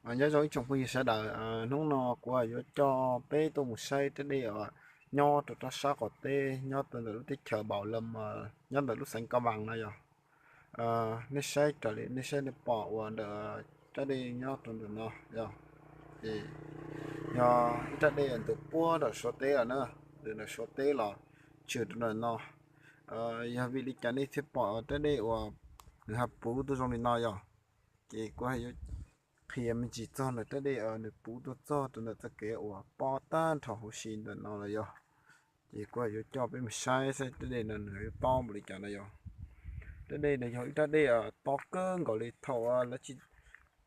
Nyob zoo ib tsoom phooj ywg sawv daws, hnub no kuv yuav coj peb tuaj mus saib rab dej uas nyob rau rab sab qaum teb nyob rau ntawm lub teb chaws Npaum Lom, nyob ntawm lub xeev Ka Vas no yog. Nej saib raws li nej saib nej pom uas ntawm rab dej nyob rau ntawm no yog, es yog ib rab dej ntws puag nram Suav teb lawm na, ntws nram Suav teb los tshwm rau ntawm no. Yog vim li cas nej thiaj pom rab dej uas nws ho puv tuaj zoo li no yog? Ces kuv yuav qhia me ntsis txog ntawm rab dej nws puv tuaj txog rau ntawm txoj kev uas pob tag nrho huv si ntawm no los yog. Ces kuv yuav coj peb mus saib saib rab dej no nws yuav tob npaum li cas no yog. Rab dej no yog ib rab dej tob kawg nkaus li thaum lawv tsis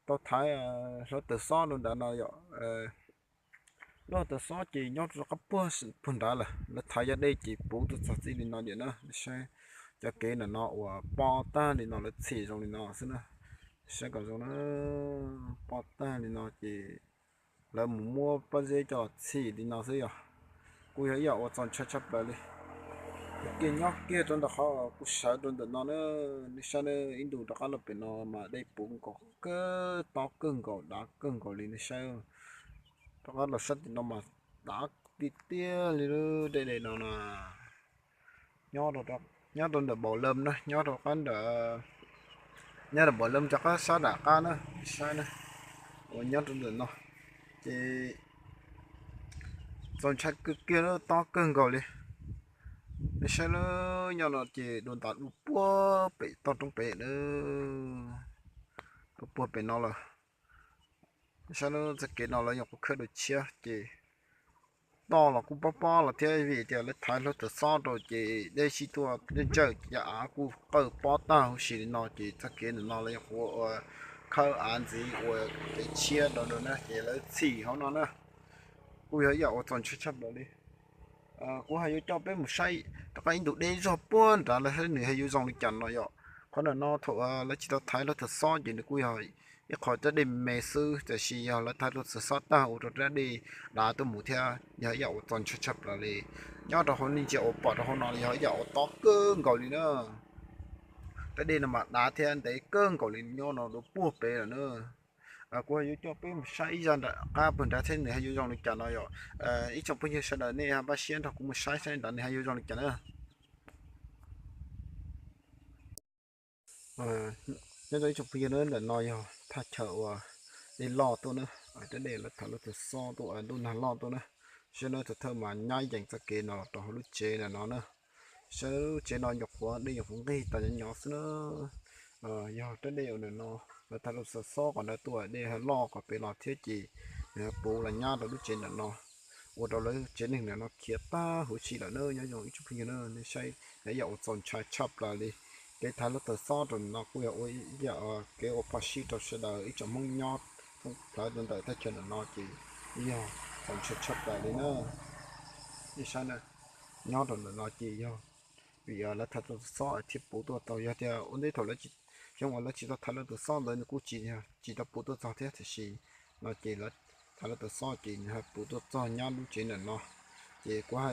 tau thaiv hluav taws xob rau ntawd no yog. Lub hluav taws xob ces nyob rau qab puag nrad lawm, lawv thaiv yog dej ces puv tuaj txog txij li no tiam na. Saib cov kev ntawm no uas pob tag li no lawv txhim zoo li no xwb na. Saib kom zoo na, pob tag li no ces lawv mus muab pob zeb coj los txhim li no xwb yog. Kuj yog ib yam uas txaus ntshai tshaj plaws li. Kuv kiag nyob kiag rau ntawm qhov kuv sawv rau ntawm no na, nej saib na, ib ntus rov qab los pem no mas dej puv nkaus kawg, tob kawg nkaus, dav kawg nkaus li nej saib. Rov qab los sab tim no mas dav tiag tiag li lub dej dej no na. Nyob rau ntawm Npaum Lom na, nyob rau qab ntawm, nyob rau Npaum Lom rov qab sab nram qab na, saib na, uas nyob rau ntawm no ces txaus ntshai kawg kiag, tob kawg nkaus li. Nej saib lub nyob no ces dua ntas dua puag pem toj roob pem na, dua puag pem no lawm. Nej saib lub txoj kev no lawv nyuam qhuav khawb dua tshiab ces toj los kuj pob pob los thiab, vim tias lawv thaiv hluav taws xob rau ces dej sib tuaj ntsawj ces av kuj qawj pob tag huv si li no ces txoj kev ntawm no lawv nyuam qhuav ua khawb av ntxiv ua kev tshiab rau na ces lawv txhim hauv no na. Kuj yog ib yam uas txaus ntshai tshaj plaws li. Kuv ho yuav coj peb mus saib rov qab ib ntus deb zog puag nrad los saib nws ho yuav zoo li cas no yom. Qhov ntawm no thaum lawv tsis tau thaiv hluav taws xob ces nws kuj yog ib qho rab dej me xwb, tiam sis yog lawv thaiv hluav taws xob tag ua rau rab dej dav tuaj mus thiab, yog ib yam uas txaus ntshai tshaj plaws li. Nyob rau hauv nej ntsia uas pom rau hauv no yog ib yam uas tob kawg nkaus li na. Rab dej no mas dav thiab ntev kawg nkaus li, nyob no dua puag pem lawm na. Kuv ho yuav coj peb mus saib ib zaj nram qab puag nrad thiab nws ho yuav zoo li cas no yom. Ib tsoom phooj ywg sawv daws nej npaj siab nrog kuv mus saib saib nrad nws ho yuav zoo li cas na. Nyob zoo ib tsoom phooj ywg na, ntawm no yog thaj chaw uas dej loj tuaj na, rab dej lawv thaiv hluav taws xob tuaj, ntuj nag loj tuaj na. Saib na, tus thawj mas nyab yees txoj kev no los rau hauv lub tsev ntawm no na. Saib lub tsev no nyuam qhuav dej nyuam qhuav nqig tas nyob nyob xwb na. Yog rab dej uas ntawm no lawv thaiv hluav taws xob kom ntawd tuaj, dej ho loj kom pem los thiab ces nws ho puv los nyab rau lub tsev ntawm no, ua rau lawv tsev neeg ntawm no khiav tag huv si lawm na. Nyob zoo ib tsoom phooj ywg na, nej saib, yog ib yam uas txaus ntshai tshaj plaws li. Kev thaiv hluav taws xob rau ntawm no kuj yog ua ib yam kev ua phom sij rau sawv daws ib tsoom Hmoob nyob thoob plaws rau ntawm thaj chaw ntawm no ces yog txaus ntshai tshaj plaws li na. Nej saib na, nyob rau ntawm no ces yog vim lawv thaiv hluav taws xob thiaj puv tuaj tau, yog tias ua ntej thaum lawv tsis, xyoo uas lawv tsis tau thaiv hluav taws xob ntawd nws kuj tsis, tsis tau puv tuaj txog thiab, tiam sis no ces lawv thaiv hluav taws xob ces nws ho puv tuaj txog nyab lub tsev ntawm no. Ces kuv ho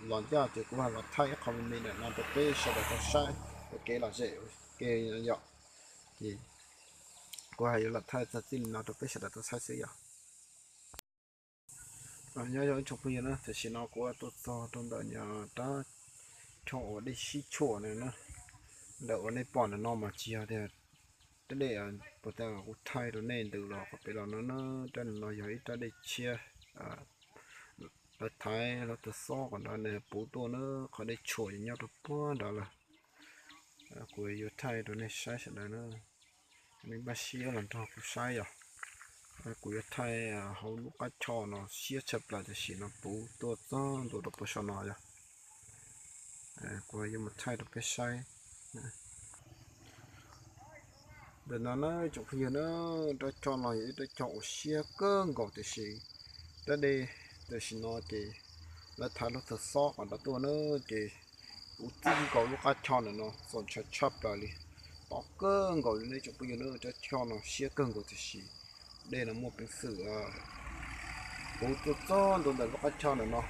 los ncaj ces kuv ho los thaij ib qho me me ntawm no rau peb sawv daws tau saib ua kev lom zem ua ke yom. Ces kuv ho yuav los thaij txog txij li no rau peb sawv daws tau saib xwb yom. Nyob zoo ib tsoom phooj ywg na, tam sim no kuv tuaj txog rau ntawm rab choj uas dej sib tshuam na. Ntawm uas nej pom ntawm no mas tsis yog tias rab dej puas tas kuv thaij rau nej ntws los qhov pem los no na, rab no yog ib rab dej tshiab. Lawv thaiv hluav taws xob kom nrad nws puv tuaj na, qhov dej tshuam nyob rau puag nrad lawm. Kuv yuav thaij rau nej saib sawv daws na. Nej npaj siab los nrog kuv saib yom. Kuv yuav thaij hauv lub qab choj no siab tshaj plaws tam sim no puv tuaj txog ntua rau puag saum no yog. Kuv yuav mus thaij rau peb saib. Ntawm no na tsoom phooj ywg na, rab choj no yog ib rab choj uas siab kawg nkaus tiam sis rab dej tam sim no ces lawv thaiv lub thaw xob kom nrad tuaj na, ces puv txij nkaus lub qab choj ntawm no txaus ntshai tshaj plaws li. Tob kawg nkaus li nej tsoom phooj ywg na, rab choj no siab kawg nkaus tiam sis dej no muaj peev xwm puv tuaj txog ntua ntawm lub qab choj ntawm no.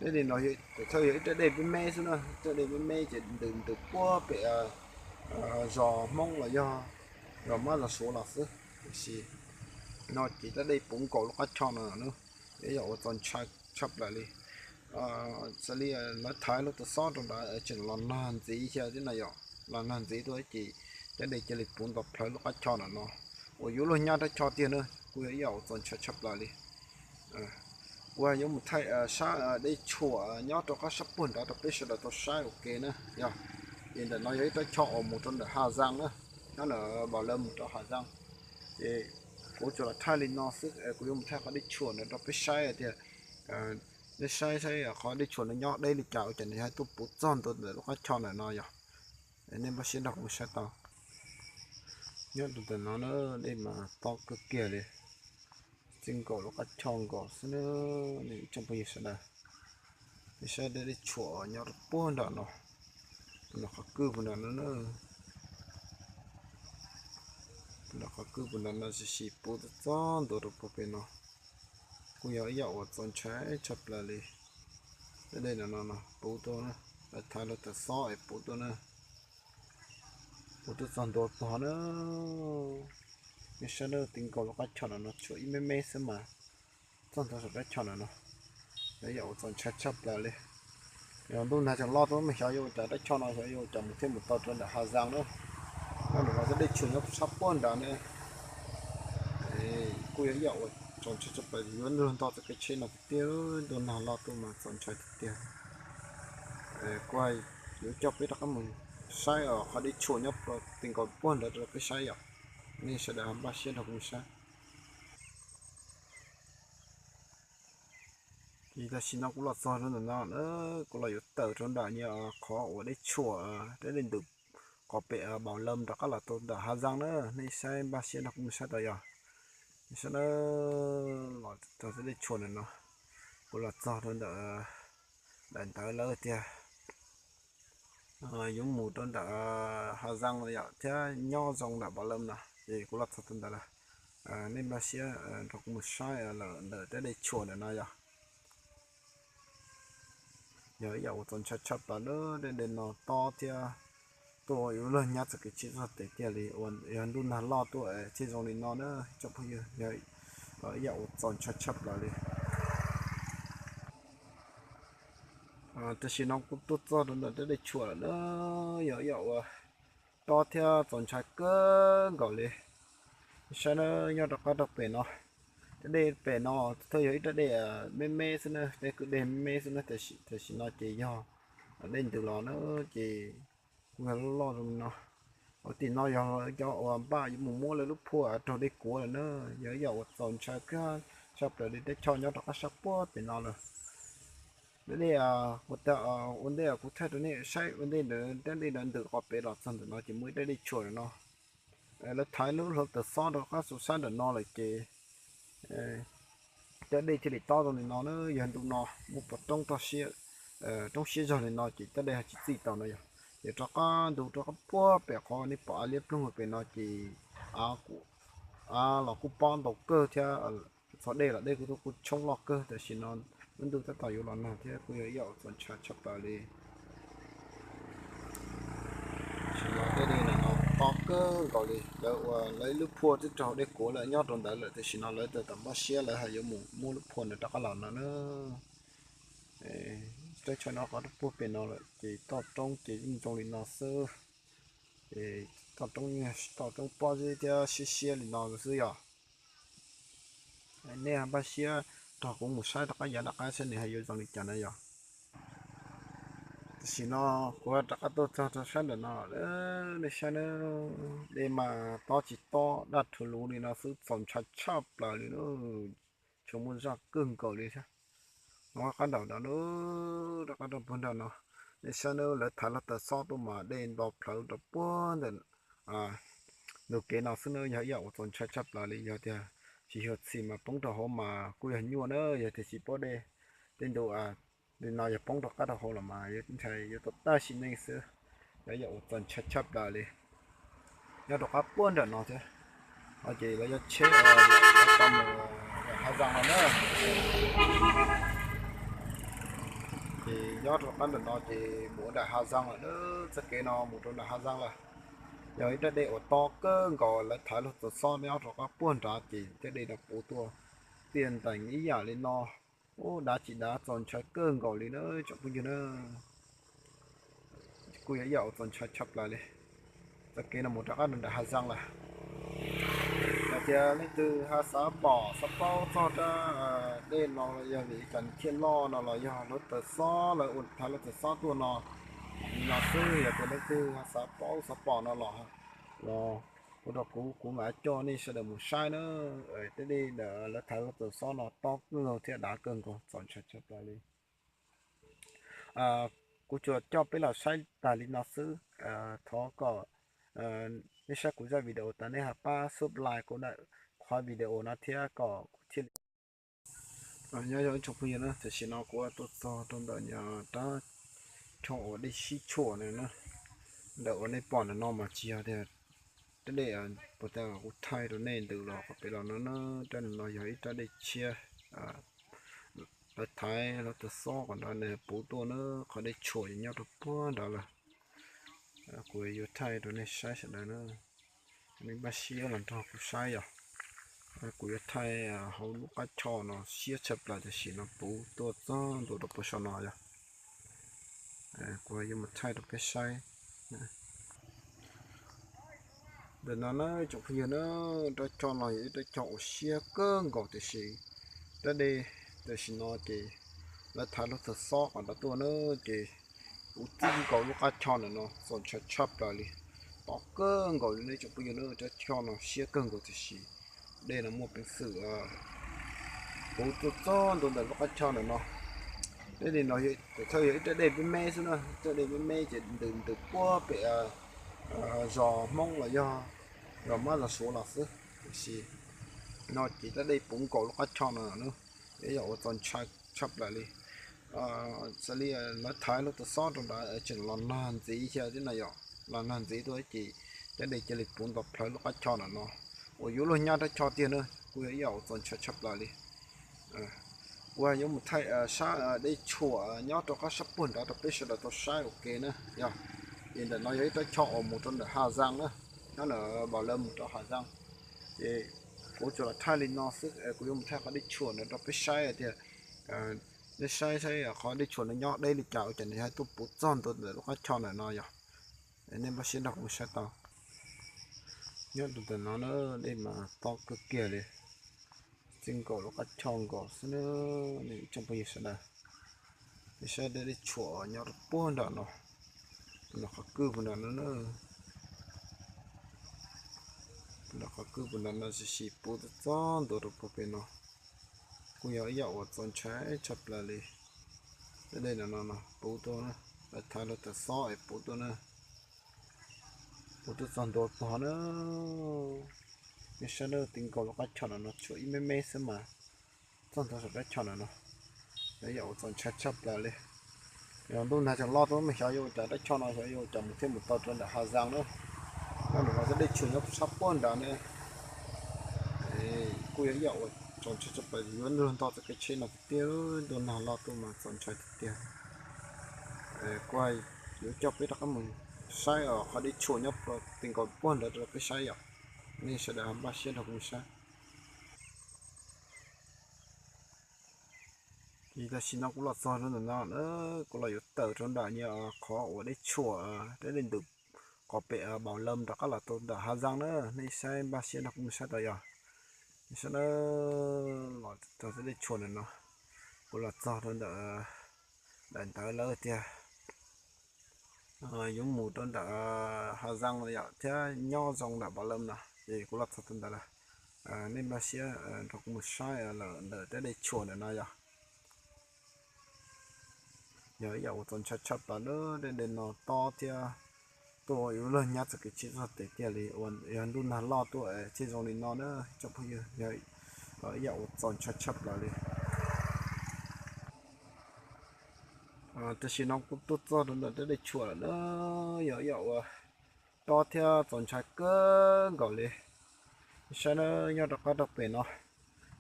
Rab dej no thaum thawj yog ib rab dej me me xwb na, rab dej me me ces ntws ntws puag pem zos Hmoob los yog zos Mab zos Suav los xwb, tiam sis no ces cov dej puv nkaus lub qab choj no na, yog ua txaus ntshai tshaj plaws li. Xws li lawv thaiv lub taws xob rau nrad tseem los nag ntxiv thiab no yom, los nag ntxiv tuaj ces cov dej cia li puv nto plhawv lub qab choj ntawm no uas yuav luag nyab rab choj tiag na, kuj yog ib yam uas txaus ntshai tshaj plaws li. Kuv yuav mus thaij sab dej tshuam nyob rau qab sab puag nrad rau peb sawv daws tau saib ua ke na yog. Ces ntawm no yog ib rab choj uas mus rau ntawm Hà Giang na, nyob ntawm Bảo Lâm mus rau Hà Giang. Ces kuv tsuas los thaij li no xwb, kuv yuav mus thaij qhov dej tshuam ntawd rau peb saib tias, nej saib saib qhov dej tshuam no nyob deb li cas ua cas nws yog tuaj puv txog ntua ntawm lub qab choj ntawm no yog. Nej npaj siab nrog kuv saib tau. Nyob rau ntawm no na, dej mas tob kawg kiag li, txij nkaus lub qab choj nkaus xwb na. Nej tsoom phooj ywg sawv daws, nej saib dej tshuam nyob rau puag nram no, puag nram qhov kwj puag nram no na, puag nram qhov kwj puag nram no tab sis puv txog ntua rau puag pem no, kuj yog ib yam uas txaus ntshai tshaj plaws li. Dej no no puv tuaj na, lawv thaiv lawv taws xob es puv tuaj na, puv tuaj txog ntua pog na. Nej saib na, txij nkaus lub qab choj no no tshuav ib me me xwb mas txog ntua saum rab choj no no, yog ib yam uas txaus ntshai tshaj plaws li. Yog ntuj nag tseem loj tuaj mas xyov yuav ua cas rab choj no xyov yuav ua cas mus thiaj mus tau rau ntawm Hà Giang na. Nyob ntawm no cov dej tshuam nyob rau sab puag nrad na, kuj yog ib yam uas txaus ntshai tshaj plaws, yuav luag nto txoj kev tsheb no tiag tiag, ntuj nag loj tuaj mas txaus ntshai tiag tiag. Kuv yuav coj peb rov qab mus saib qhov dej tshuam nyob txij nkaus puag nrad rau peb saib yom. Nej sawv daws npaj siab nrog kuv mus saib. Ces tam sim no kuv los txog rau ntawm no, kuv los yuav tawm rau nram qhov uas dej tshuam, dej ntws qhov pem Bảo Lâm rov qab los tau ntawm Hà Giang na, nej saib npaj siab nrog kuv mus saib tau yog. Nej saib na, los txog dej tshuam ntawm no, kuv los txog rau ntawm, ntawm ntawd lawm tiag. Yuav mus rau ntawm Hà Giang no yom thiab nyob zoo ntawm Bảo Lâm no, ces kuv los txog rau ntawd lawm. Nej npaj siab nrog kuv mus saib lawm ntawm tej dej tshuam ntawm no yog. Yog ib yam uas txaus ntshai tshaj plaws na, tej dej no tob thiab tuaj yuav luag nyab txoj kev tsheb txog tes tiag li, uas yog ntuj nag loj tuaj thiaj zoo li no na tsoom phooj ywg, yog ib yam uas txaus ntshai tshaj plaws li. Tam sim no kuv tuaj txog rau ntawm tej dej tshuam lawm na, yog ib yam uas tob thiab txaus ntshai kawg nkaus li. Saib na, nyob rov qab rau pem no, tej dej pem no thiaj yog ib rab dej me me xwb na, tej kwj dej me me xwb na, tam sim no ces yog dej ntws los na, ces kuj yog loj loj zoo li no. Ua tim no yog cov uas npaj yuav mus muab lawv lub phua raug dej kuav lawm na, yog ib yam uas txaus ntshai kawg tshaj plaws li, tej choj nyob rov qab sab puag pem no lawm. Dej ua ntej kuv thaij rau nej saib ua ntej ntawd, tej dej ntawd ntws qhov pem los txog ntawm no ces muaj ib rab dej tshuam no. Lawv thaiv lub hluav taws xob rau qab xu sab ntawm no lawm ces tej dej thiaj li tob zoo li no na, yog ntu no muaj pov roob toj siab, roob siab zog li no ces tej dej ho tsis txij tau no yog. Ces rov qab ntu rov qab puag pem qhov nej pom av liab ploog pem no ces av los kuj pob ntau kawg thiab, txog dej los dej kuj tuaj kuj tshoob loj kawg, tam sim no lub ntuj tab tom yuav los nag thiab kuj yog ib yam uas txaus ntshai tshaj plaws li. Tam sim no tej dej ntawm no tob kawg nkaus li, lawv ua lawv ib lub phua twb raug dej kuav lawm nyob rau ntawd lawm, tam sim no lawv tawm tom npaj siab lawv hais yuav mus muab lub phua ntawd rov qab los no na. Rab choj no qhov rau puag pem no lawm ces toj roob ces yeej zoo li no xwb. Ces toj roob, toj roob pob zeb thiab siab siab li no xwb yog. Nej npaj siab nrog kuv mus saib rov qab yav tom qab saib nws hais yuav zoo li cas na yog. Tam sim no kuv rov qab tuaj txog rau sab ntawm no, nej saib na, dej mas tob tsis tob daj rhuv luv li no xwb txaus ntshai tshaj plaws li na. Tsuas muaj zaj kawg nkaus li thiab. Qab nram no, rov qab rau puag nram no, nej saib na, lawv thaiv lub taws xob tuaj mas dej nto plhawv rau puag ntawm ntug kev no xwb na, yog ib yam uas txaus ntshai tshaj plaws li. Yog tias tsis xyuam xim mas poob rau hauv mas kuj yog nyuaj na, yog tias tsis paub dej, tej ntu li no yog poob rov qab rau hauv los mas yuav ntshai yuav tau tag sim neej xwb. Yog ib yam uas txaus ntshai tshaj plaws li. Nyob rau qab puag nram no thiab, ces lawv yuav tsheb tau mus Hà Giang no na. Ces nyob rau qab nram no ces mus ua nram Hà Giang lawm, txoj kev no mus rau nram Hà Giang lawm. Yog ib rab dej uas tob kawg nkaus, lawv thaiv luag txaws xob nyob rov qab puag nrad ces tej dej no puv tuaj tiaj ntees ib yam li no. Ub, dav tsis dav txaus ntshai kawg nkaus li na tsoom phooj ywg na. Kuj yog ib yam uas txaus ntshai tshaj plaws li. Txoj kev no mus rov qab rau nram Hav Zaaj lawm. Yog tias leej twg ho xav pom xav paub txog rab dej no los yog vim li cas nws thiaj loj no los yog luag txaws xob, lawv ua thaiv luag txaws xob tuaj no, no xwb. Yog tias leej twg ho xav paub xav pom no los, los hu rau kuv, kuv mam coj nej sawv daws mus saib na. Tej dej ntawm lawv thaiv luag txaws xob no tob kawg nkaus thiab dav kawg nkaus, txaus ntshai tshaj plaws li. Kuv tsuas coj peb los saib tag li no xwb. Thov kom nej saib kuv zaj video tas nej ho pab subscribe kuv daim qhov video no thiab kom kuv thiaj li. Nyob zoo ib tsoom phooj ywg na, tam sim no kuv tuaj txog rau ntawm rab choj uas dej sib tshuam na. Ntawm uas nej pom ntawm no mas tsis yog tias rab dej, puas tas kuv thaij rau nej ntws los qhov pem los no na, rab no yog ib rab dej tshiab. Lawv thaiv lawv txaws xob kom nrad nws puv tuaj na, qhov dej tshuam nyob rau puag nrad lawm. Kuv yuav thaij rau nej saib sawv daws na. Nej npaj siab los nrog kuv saib yom. Kuv yuav thaij hauv lub qab choj no siab tshaj plaws tam sim no puv tuaj txog ntua rau puag saum no yog. Kuv yuav mus thaij rau peb saib. Ntawm no na tsoom phooj ywg na, rab choj no yog ib rab choj uas siab kawg nkaus tiam sis rab dej tam sim no ces lawv thaiv lub txaws xob kom nrad tuaj na, ces puv txij nkaus lub qab choj ntawm no txaus ntshai tshaj plaws li. Tob kawg nkaus li nej tsoom phooj ywg na, rab choj no siab kawg nkaus tiam sis dej no muaj peev xwm puv tuaj txog ntua ntawm lub qab choj ntawm no. Rab dej no thawj yog ib rab dej me me xwb na, rab dej me me ces ntws ntws puag pem zos Hmoob los yog zos Mab zos Suav los xwb, tiam sis no ces rab dej puv nkaus lub qab choj no na, yog ua txaus ntshai tshaj plaws li. Xws li lawv thaiv lub txaws xob rau nrad tseem los nag ntxiv thiab no yom, los nag ntxiv tuaj ces rab dej cia li puv nto plhawv lub qab choj ntawm no uas yuav luag nyab rab choj tiag na, kuj yog ib yam uas txaus ntshai tshaj plaws li. Kuv yuav mus thaij sab dej tshuam nyob rau qab sab puag nrad rau peb sawv daws tau saib ua ke na yog. Ces ntawm no yog ib rab choj uas mus rau ntawm Hav Zaaj na, nyob ntawm Npaus Lawm mus rau Hav Zaaj. Ces kuv tsuas los thaij li no xwb, kuv yuav mus thaij qhov dej tshuam no rau peb saib tias, nej saib saib qhov dej tshuam no nyob deb li cas ua cas nws ho tuaj puv txog ntua ntawm lub qab choj ntawm no yog. Nej npaj siab nrog kuv saib tau. Nyob rau ntawm no na, dej mas tob kawg kiag li, txij nkaus lub qab choj nkaus xwb na. Nej tsoom phooj ywg sawv daws, nej saib dej tshuam nyob rau puag nram no, puag nram qhov kwj puag nram no na, puag nram qhov kwj puag nram no tiam sis puv txog ntua rau puag pem no, kuj yog ib yam uas txaus ntshai tshaj plaws li. Tej dej no no puv tuaj na, lawv thaiv lawv txaws xob es puv tuaj na, puv tuaj txog ntua pog na. Nej saib na, txij nkaus lub qab choj no no tshuav ib me me xwb mas txog ntua saum rab choj no no, yog ib yam uas txaus ntshai tshaj plaws li. Yog ntuj nag tseem loj tuaj mas xyov yuav ua cas, rab choj no xyov yuav ua cas mus thiaj mus tau rau ntawm Hav Zaaj na. Nyob ntawm no tej dej tshuam nyob rau sab puag nrad na. Kuj yog ib yam uas txaus ntshai tshaj plaws, yuav luag ntog txoj kev tsheb no tiag tiag, ntuj nag loj tuaj mas txaus ntshai tiag tiag. Kuv yuav coj peb rov qab mus saib qhov dej tshuam nyob txij nkaus puag nrad rau peb saib yom. Nej sawv daws npaj siab nrog kuv mus saib. Ces tam sim no kuv los txog rau ntawm no na, kuv los yuav tawm rau nram qhov uas dej tshuam, rab dej ntws qhov pem Npaus Lawm rov qab los tau ntawm Hav Zaaj na. Nej saib npaj siab nrog kuv mus saib tau yog. Nej saib na, los txog rau dej tshuam ntawm no, kuv los txog rau ntawm, ntawm ntawd lawm tiag. Yuav mus rau ntawm Hav Zaaj no yom, thiab nyob zoo ntawm Npaus Lawm no, ces kuv los txog rau ntawd lawm. Nej npaj siab nrog kuv mus saib lawm ntawm rab dej tshuam ntawm no yog. Yog ib yam uas txaus ntshai tshaj plaws, rab dej no tob thiab tuaj yuav luag nyab txoj kev tsheb txog tes tiag li, uas yog ntuj nag loj tuaj thiaj zoo li no na tsoom phooj ywg, yog ib yam uas txaus ntshai tshaj plaws li. Tam sim no kuv tuaj txog rau ntawm rab dej tshuam lawm na, yog ib yam uas tob thiab txaus ntshai kawg nkaus li. Saib na, nyob rov qab rau pem no,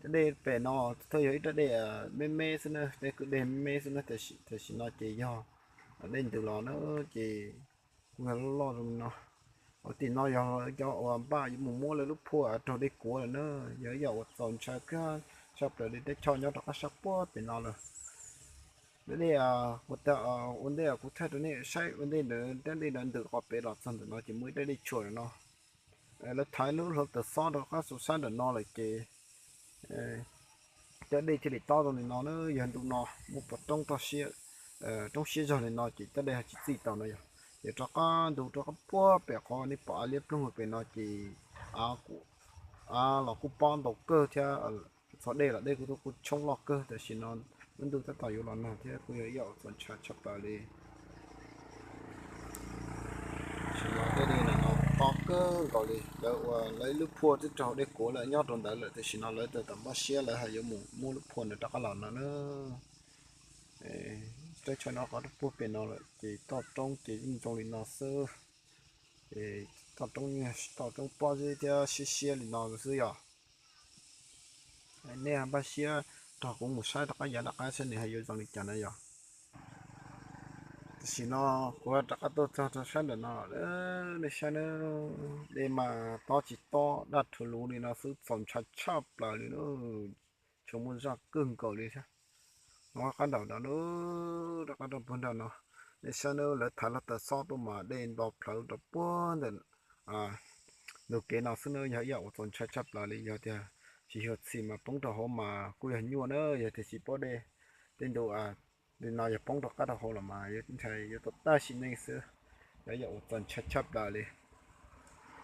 rab dej pem no thawj yog ib rab dej me me xwb na, dej kwj deg me me xwb na, tam sim no ces yog dej ntws los na, ces kuj yog loj loj zoo li no. Tim no yog cov uas npaj yuav mus muab lawv lub phua raug dej kuav lawm na, yog ib yam uas txaus ntshai kawg, tshaj plaws li teb chaws nyob rov qab sab puag pem no lawm. Lawv dej, kuv ua ntej kuv thaij rau nej saib ua ntej ntawd, tej dej ntawd ntws qhov pem los txog ntawm no ces muaj ib tej dej tshuam no. Lawv thaiv lub hluav taws xob rov qab saum sab ntawm no lawm ces tej dej thiaj li tob zoo li no na. Yog ntu no muaj pov roob toj siab, roob siab zog li no ces tej dej ho tsis txij tau no yog. Ces rov qab ntu rov qab puag pem qhov nej pom av liab ploog pem no ces av los kuj pob ntau kawg thiab. Txog dej los dej kuj tuaj kuj tshoob loj kawg, tam sim no lub ntuj tab tom yuav los nag thiab kuj yog ib yam uas txaus ntshai tshaj plaws li. Tam sim no tej dej no tob kawg nkaus li, lawv ua lawv ib lub phua twb raug dej kuav lawm nyob rau ntawd lawm, tam sim no lawv tawm tawm npaj siab lawv hais yuav mus muab lub phua ntawd rov qab los no na. Teb chaws no qhov puag pem no lawm ces toj roob ces yeej zoo li no xwb. Toj roob, toj roob pob zeb thiab siab siab li no xwb yog. Nej npaj siab nrog kuv mus saib rov qab yav tom qab saib nws hais yuav zoo li cas na yog. Tam sim no kuv rov qab tuaj txog rau sab ntawm no, nej saib na, dej mas tob tsis tob daj rhuv luv li no xwb, txaus ntshai tshaj plaws li na. Tsuas muaj zaj kawg nkaus li thiab. No qab nraum no, rov qab rau puag nram no, nej saib na, lawv thaiv hluav taws xob tuaj mas dej nto plhawv rau puag ntawm ntug kev no xwb na. Yog ib yam uas txaus ntshai tshaj plaws li, yog tias tsis xyuam xim mas poob rau hauv mas kuj yog nyuaj na, yog tias tsis paub dej. Tej ntu li no yog poob rov qab rau hauv los mas yuav ntshai yuav tau tag sim neej xwb. Yog ib yam uas txaus ntshai tshaj plaws li.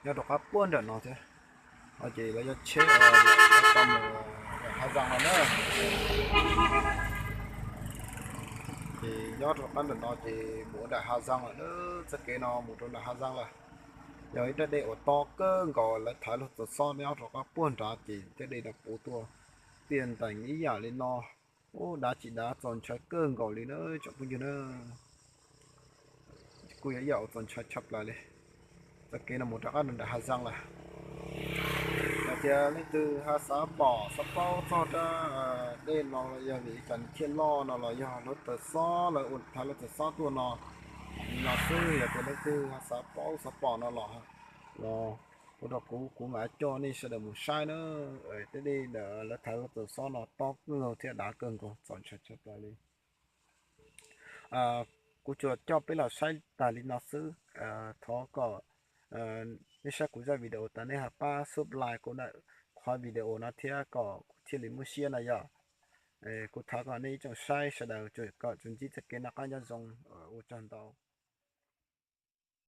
Nyob rau qab puag nram no thiab, ces lawv yuav tsheb tau mus Hav Zoov no na. Ces nyob rau qab nram no ces mus ua nram Hav Zoov lawm na, txoj kev no mus rau nram Hav Zoov lawm. Yog ib rab dej uas tob kawg nkaus, lawv thaiv hluav taws xob nyob rau qab puag nrad ces tej dej no puv tuaj tiaj ntees ib yam li no. Ub, dav tsis dav txaus ntshai kawg nkaus li na tsoom phooj ywg na. Kuj yog ib yam uas txaus ntshai tshaj plaws li. Txoj kev no mus rov qab rau nram Hav Zoov lawm. Yog tias leej twg ho xav pom xav paub txog rab dej no los yog vim li cas nws thiaj loj no los yog hluav taws xob lawv ua thaiv hluav taws xob tuaj no, no xwb, yog tias leej twg ho xav paub xav pom no los, los ua rau kuv, kuv mam coj nej sawv daws mus saib na. Tej dej ntawm lawv thaiv hluav taws xob no tob kawg nkaus thiab dav kawg nkaus txaus ntshai tshaj plaws li. Kuv tsuas coj peb los saib tag li no xwb. Thov kom nej saib kuv zaj video tas nej ho pab subscribe kuv ntawm qhov video no thiab kom kuv thiaj li muaj siab no yog. Kuv thov kom nej ib tsoom saib sawv daws kom tsuas ntsib txoj kev noj qab nyob zoo, ua tsaug ntau.